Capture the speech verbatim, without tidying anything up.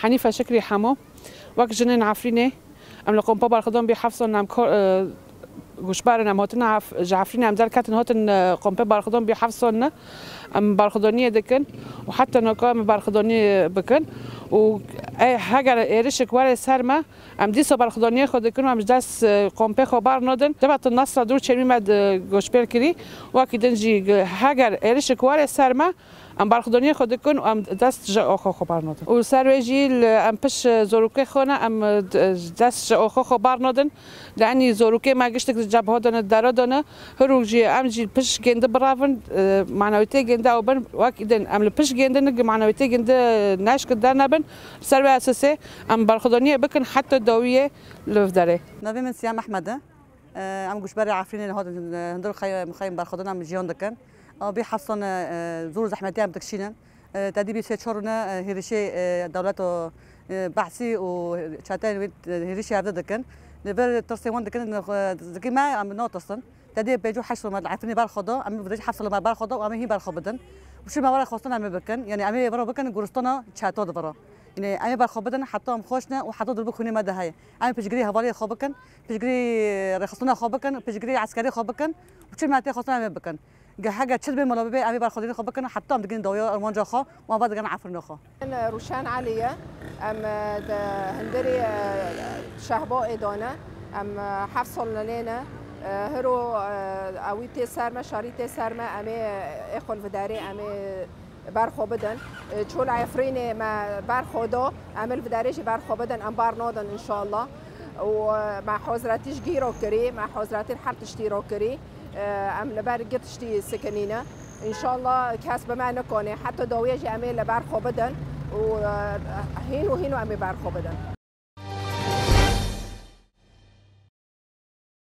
Henîfe Şikrî Hemo, wek jinên Efrînê, em li Kompa Barxudan bî heft sal em ko-, e, goşber in, em hatin Ef-, ji Efrînê em derketin hatin, e, Kompê Barxudan bî heft sal ne, em barxudaniyê dikin û heta noka em barxudaniyê bikin û, e, heger êrişik were ser me, em dîsa barxudaniyê xwe dikin û em ji dest, e, kompê xwe bar nadin. Deva tu Nasra dûr çêmî me di goşbêr kirî, wekî din jî, e, heger êrişik were ser me, em barxudaniyê xwe dikin û em dest ji oxê xwe bar nadin. Û ser wê jî li em piş, e, zorokê xwe ne, em, e, d-, dest ji oxê xwe bar nadin. Li enî zorokê me giştik li cebha de ne, dera de ne. Hirok jî em jî piş gêndi biravin, e, manewîtê gêndi ew bin. Wek îdin em li piş gêndi ne, manewîtê gêndi neşk dernebin. Ser wê esasê em barxudaniyê bikin heta dawiyê li vê derê. Navê min Siyam Ehmed e. E, em goşberê Efrînê ne, hatin, e, hundir xey-, em xeyên barxudan em jiyan dikin. Ew bî heft sal ne, e, zor û zehmetî em dikişînin. E, tedî bî sê çar rûne, e, hêrişê, e, dewlet û, e, Behsî û çeteyên wê, e, hêrişê hevde dikin. Li vir tirsê wan dikin, e, zikê me em natirsin. Tedê pêncî û heşt rû me li Efrînê berxwe da, em vêjî heft sal me berxwe da û em ê hîn berxwe bidin. Û çi me were xwestin em ê bikin, yanî em ê vira bikin goristana çeta di vira. Yanî em ê berxwe bidin heta em xweş ne û heta dirbi xwînê me de heye. Em ê piştgirî hevaliyê xwe bikin, piştgirî rêxistina xwe bikin, piştgirî eskerê xwe bikin û çi me tê xwestin em ê bikin. Ge-, hege çi dibê mala bibê, em ê berxwedînê xwe bikin, heta em digihîn dawiya armanca xwe û em vedigerin Efrîna xwe. Min Rûşen Elî ye. Em, e, di hundirê, e, Şehba ê dane. Em, e, heft sal li lê ne. E, hiro, e, ewî tê ser me, şarî tê ser me, em ê, e, ê xwe li vê derê, em ê berxwe bidin. E, çol Efrînê me berxwe da, em ê li vê derê jî berxwe bidin, em bar nadin înşallah. Û, e, me hozretî ji gîro kirî, me hozretî her tiştî ro kirî. E, em li ber gi tiştî sikinîne. Înşallah kes bi me nikonê. Heta dawiyê jî em ê li ber xwe bidin û, e, hîn û hîn û em ê ber xwe bidin.